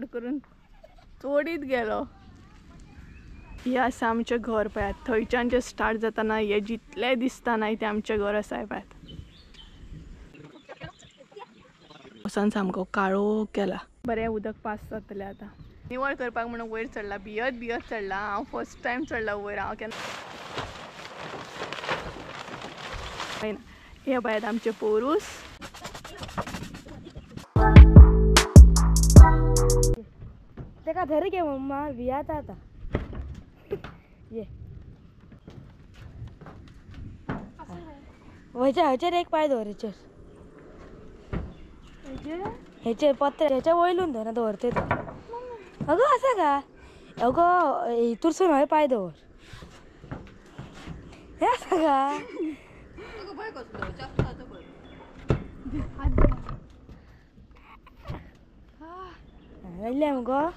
फट करून चोडीत गेलो. हे आसा आमचें घर पळयात, थंयच्यान जे स्टार्ट जाता ना हे जितलें दिसता ना तें आमचें घर आसा पळयात. पावसान सामको काळो केला. बरें उदक पास जातलें आतां. निवळ करपाक म्हणून वयर चडला, भियत भियत चडला. हांव फर्स्ट टायम चडला वयर, हांव केन्ना. हे पळयात आमचें पोरूस. तेका धर गे मम्मा, भियात आतां. ये हेचेर हेचेर एक पांय दवर, हेचेर हेचेर पत्रे हेच्या वयलून धर दवरते तो. अगो आसा का अगो हितूरसून हय पांय दवर. हे आसा का येयलें मुगो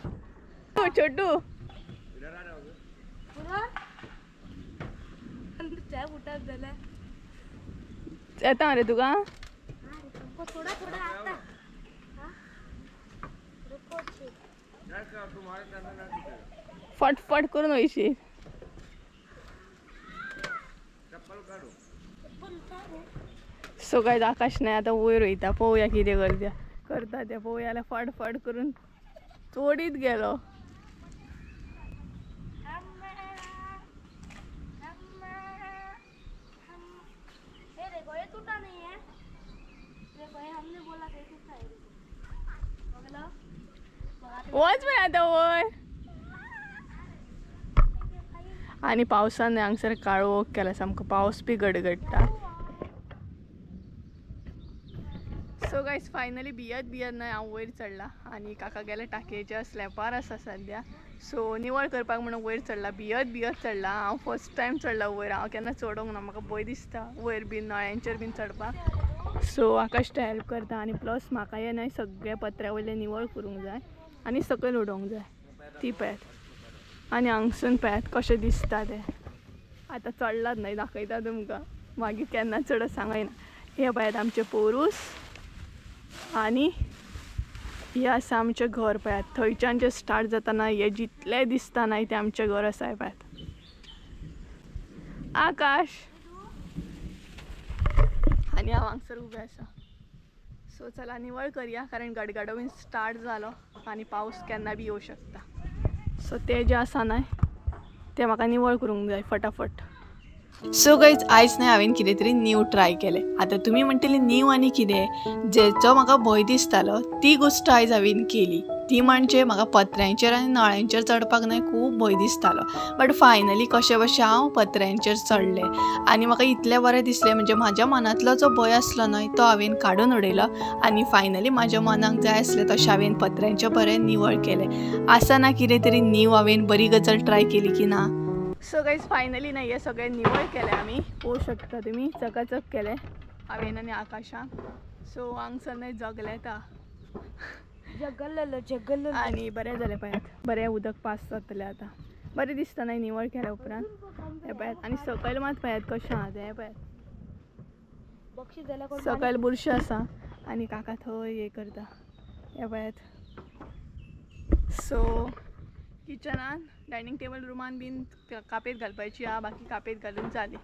छोटू. येता रे तुका? थोडा थोडा आता. फट फट करून वयशी. सो गायज आकाश नाही आतां वयर वयता, पळोवया कितें करता करता तें पळोवया. जाल्यार फट फट करून चोडीत गेलो. वच पळय आतां वयर. आनी पावसान हांगसर काळोख केला सामको, पावस बी गडगडटा. सो गायज फायनली भियत भियत न्हय हांव वयर चडला आनी काका गेले टाकयेच्या स्लॅपार आसा सद्या. सो निवळ करपाक म्हणून वयर चडला, भियत भियत चडला. हांव फर्स्ट टायम चडला वयर, हांव केन्ना चडोंक ना, म्हाका भंय दिसता वयर बीन नळ्यांचेर बीन चडपाक. सो आकाश तें हेल्प करता आनी प्लस म्हाका हें न्हय सगळें पत्र्या वयलें निवळ करूंक जाय आनी सकयल उडोवंक जाय. ती पळयात आनी हांगसून पळयात कशें दिसता तें. आतां चडलात न्हय दाखयता तुमकां, मागीर केन्ना चडत सांगना. हें पळयात आमचें पोरूस आनी हे आसा आमचें घर पळयात. थंयच्यान जें स्टार्ट जाता ना हें जितलें दिसता ना तें आमचें घर आसा पळयात. आकाश आनी हांव हांगसर उबें आसा. सो चला निवळ करया, कारण गडगडो बीन स्टार्ट जालो आनी पावस केन्ना बी येवं शकता. सो तें जें आसा न्हय तें म्हाका निवळ करूंक जाय फटाफट. सो गायज आयज न्हय हांवें कितें तरी न्यू ट्राय केलें. आतां तुमी म्हणटली न्यू आनी कितें, जेचो म्हाका भंय दिसतालो ती गोश्ट आयज हांवें केली. ती म्हणजे म्हाका पत्र्यांचेर आनी नळ्यांचेर चडपाक न्हय खूब भंय दिसतालो, बट फायनली कशें बशें हांव पत्र्यांचेर चडलें आनी म्हाका इतलें बरें दिसलें. म्हणजे म्हाज्या मनांतलो जो भंय आसलो न्हय तो हांवें काडून उडयलो आनी फायनली म्हाज्या मनाक जाय आसलें तशें हांवें पत्र्यांचें बरें निवळ केलें. आसा ना कितें तरी न्यू हांवें बरी गजाल ट्राय केली की ना. सो गायज फायनली न्हय हें सगळें निवळ केलें आमी, पळोवंक शकता तुमी चकाचक केलें हांवें आनी आकाशान. सो हांगसर न्हय जगलेता जगल्लो आनी बरें जालें पळयात, बरें उदक पास जातलें आतां. बरें दिसता न्हय निवळ केल्या उपरांत. हें पळयात आनी सकयल मात पळयात कशें आहा तें पळयात, सकयल बुरशें आसा आनी काका थंय हें करता हें पळयात. सो किचनान डायनींग टेबल रुमान बीन कापेत घालपाची आहा, बाकी कापेत घालून जाली.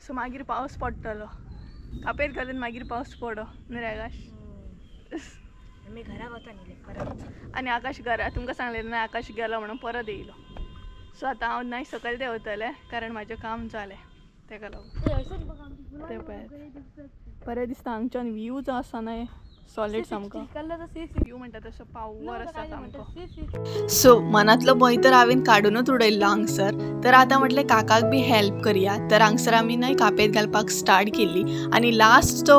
सो मागीर पावस पडटलो, कापेत घालून मागीर पावस पडो न्ही रे आकाश? आमी घरा वता न्ही परत. आनी आकाश घरा तुमकां सांगलें ना आकाश गेलो म्हणून परत येयलो. सो आतां हांव न्हय सकयल देंवतलें कारण म्हाजें काम जालें तेका लागून. तें पळयात बरें दिसता हांगच्यान व्यू जो आसा न्हय सॉलीड सामको व्यू म्हणटा तसो पावर आसा सामको. सो मनांतलो भंय तर हांवें काडूनच उडयल्लो हांगसर. तर आतां म्हटलें काकाक बी हेल्प करया, तर हांगसर आमी न्हय कापेत घालपाक स्टार्ट केली. आनी लास्ट जो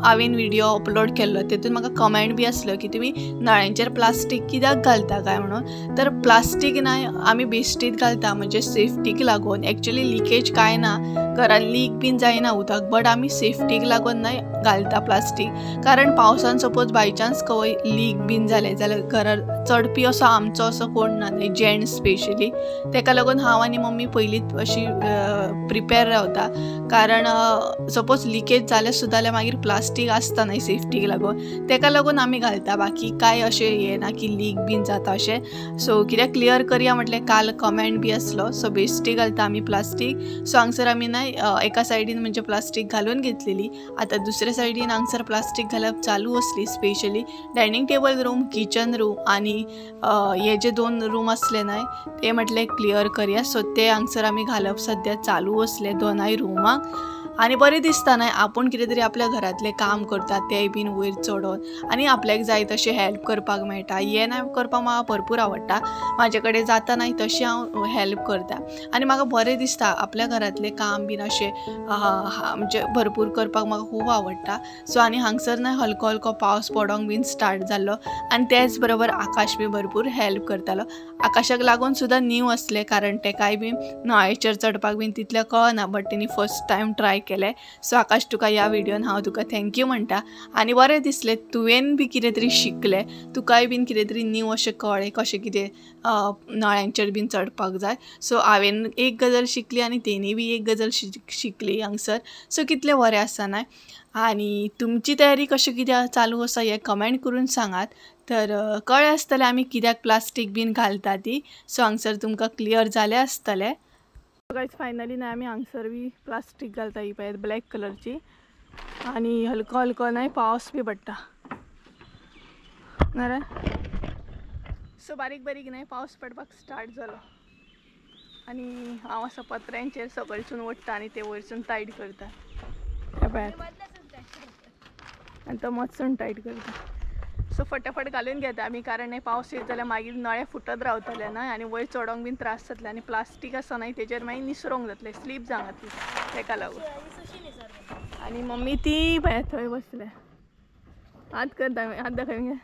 हांवें व्हिडियो अपलोड केल्लो तेतून म्हाका कमेंट बी आसलो की तुमी नळ्यांचेर प्लास्टीक कित्याक घालता काय म्हणून. तर प्लास्टीक न्हय आमी बेश्टीत घालता, म्हणजे सेफ्टीक लागून. एक्चुली लिकेज कांय ना, घरान लीक बीन जायना उदक, बट आमी सेफ्टीक लागून न्हय घालता प्लास्टीक, कारण पावसान सपोज बायचान्स खंय लीक बीन जालें जाल्यार घरार चडपी असो आमचो असो कोण ना न्हय, जेंट्स स्पेशली. तेका लागून हांव आनी मम्मी पयलींच अशी प्रिपेर रावता, कारण सपोज लिकेज जालें सुद्दां जाल्यार मागीर प्लास्टीक प्लास्टीक आसता न्हय सेफ्टीक लागून, तेका लागून आमी घालता. बाकी कांय अशें हें ना की लीक बीन जाता अशें. सो कित्याक क्लियर करया म्हटलें, काल कमेंट बी आसलो. सो बेश्टी घालता आमी प्लास्टीक. सो हांगसर आमी न्हय एका सायडीन म्हणजे प्लास्टीक घालून घेतलेली, आतां दुसऱ्या सायडीन हांगसर प्लास्टीक घालप चालू आसली. Specially dining table room, kitchen room आनी हे जे 2 रूम आसले न्हय ते म्हटलें क्लियर करया. सो ते हांगसर आमी घालप सद्या चालू आसले दोनाय रुमाक. आनी बरें दिसता न्हय आपूण कितें तरी आपल्या घरांतलें काम करता तें बीन वयर चडोन आनी आपल्याक जाय तशें हेल्प करपाक मेळटा. हें ना करपाक म्हाका भरपूर आवडटा, म्हाजे कडेन जाता न्हय तशें हांव हेल्प करता आनी म्हाका बरें दिसता आपल्या घरांतलें काम बीन अशें म्हणजे भरपूर करपाक म्हाका खूब आवडटा. सो आनी हांगसर न्हय हलको हलको पावस पडोंक बीन स्टार्ट जाल्लो आनी तेच बरोबर आकाश बी भरपूर हेल्प करतालो. आकाशाक लागून सुद्दां न्यू आसलें, कारण तेकाय बी नळ्याचेर चडपाक बीन तितलें कळना, बट तेणी फर्स्ट टायम ट्राय केलें. सो आकाश तुका ह्या व्हिडियोन हांव तुका thank you म्हणटा आनी बरें दिसलें तुवें बी कितें तरी शिकलें, तुकाय बीन कितें तरी न्यू अशें कळ्ळें कशें कितें नळ्यांचेर बीन चडपाक जाय. सो हांवें एक गजाल शिकली आनी तेणी बी एक गजाल शिकली हांगसर. सो कितलें बरें आसा न्हय. आनी तुमची तयारी कशें कितें चालू आसा हें कमेंट करून सांगात. तर कळ्ळें आसतलें आमी कित्याक प्लास्टीक बीन घालता ती. सो हांगसर तुमकां क्लियर जालें आसतलें. गायज फायनली न्हय आमी हांगसर बी प्लास्टीक घालता ही पळयात ब्लॅक कलरची. आनी हलको हलको न्हय पावस बी पडटा ना रे. सो बारीक बारीक न्हय पावस पडपाक स्टार्ट जालो आनी हांव आसा पत्र्यांचेर सकयलसून ओडटा आनी ते वयरसून टायट करता. हे पळयात आनी तो मदसून टायट करता. सो फटाफट घालून घेता आमी, कारण न्हय पावस येत जाल्यार मागीर नळे फुटत रावतले न्हय आनी वयर चडोंक बीन त्रास जातले आनी प्लास्टीक आसा न्हय तेजेर मागीर निसरोंक जातलें, स्लीप जावंक जातली तेका लागून. आनी मम्मी ती पळय थंय बसल्या, हात करता, हात दाखय मगे,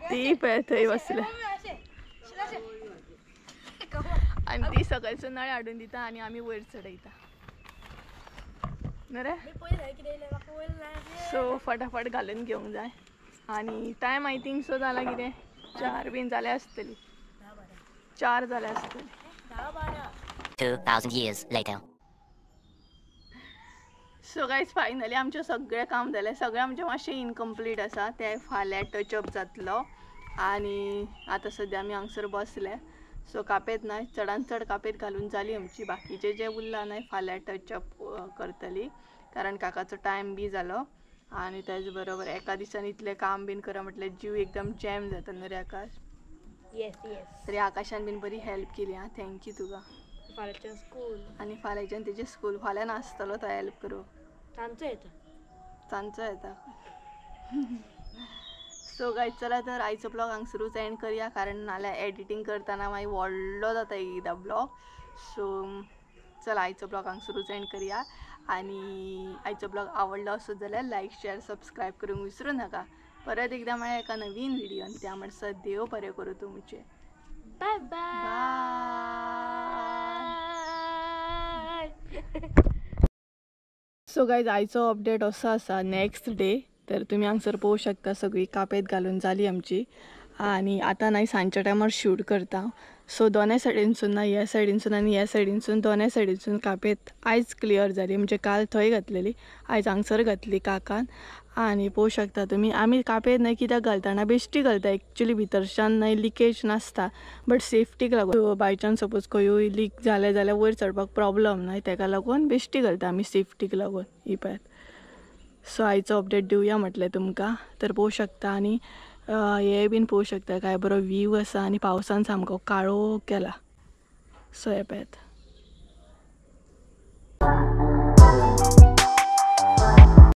ती पळय थंय बसल्या आनी ती सकयलसून नळे हाडून दिता आनी आमी वयर चडयता न्हय रे. सो फटाफट घालून घेवंक जाय आनी टायम I think so जाला कितें 4 बीन जाल्या आसतली, 4 जाल्या आसतली. 2000 years later. So guys finally आमचें सगळें काम जालें. सगळें आमचें मातशें इनकम्प्लीट आसा, तें फाल्यां टचअप जातलो. आनी आतां सद्या आमी हांगसर बसले. सो कापेत न्हय चडान चड कापेत घालून जाली आमची, बाकीचें जें उरलां न्हय फाल्यां टचअप करतली, कारण काकाचो टायम बी जालो. आनी तेच बरोबर एका दिसान इतलें काम बीन करप म्हटल्यार जीव एकदम जॅम जाता न्हय रे आकाश. येस येस. तरी आकाशान बीन बरी हेल्प केली. आं thank you तुका. फाल्यांच्यान स्कूल आनी फाल्यांच्यान तेजें स्कूल, फाल्यां नासतलो तो हेल्प करूं, तांचो येता, तांचो येता. सो गायज चला तर आयचो ब्लॉग हांगसरूच एंड करया, कारण नाल्यार एडिटींग करतना मागीर व्हडलो जाता एकदां ब्लॉग. सो चला आयचो ब्लॉग हांगसरूच एंड करया. आनी आयचो ब्लॉग आवडलो असो जाल्यार लायक शेअर सबस्क्रायब करूंक विसरूं नाका. परत एकदां मेळया एका नवीन व्हिडियोन, त्या म्हणसर देव बरें करूं तुमचें. Bye bye. So guys आयचो अपडेट असो आसा नेक्स्ट डे. तर तुमी हांगसर पळोवंक शकता सगळी कापेत घालून जाली आमची. आनी आतां न्हय सांजच्या टायमार शूट करता. सो दोनाय सायडीनसून ना ह्या सायडीनसून आनी ह्या सायडीनसून दोनाय सायडीनसून कापेत आयज क्लियर जाली. म्हणजे काल थंय घातलेली, आयज हांगसर घातली काकान. आनी पळोवंक शकता तुमी आमी कापेत न्हय कित्याक घालता ना, बेश्टी घालता एक्चुली भितरच्यान न्हय लिकेज नासता, बट सेफ्टीक लागून बाय चान्स सपोज खंयूय लीक जालें जाल्यार वयर चडपाक प्रॉब्लम न्हय, तेका लागून बेश्टी घालता आमी सेफ्टीक लागून ही पळयात. सो आयचो अपडेट दिवया म्हटलें तुमकां. तर पळोवंक शकता आनी हे बीन पळोवंक शकता काय बरो व्यू आसा आनी पावसान सामको काळो केला. सो हे पळयात.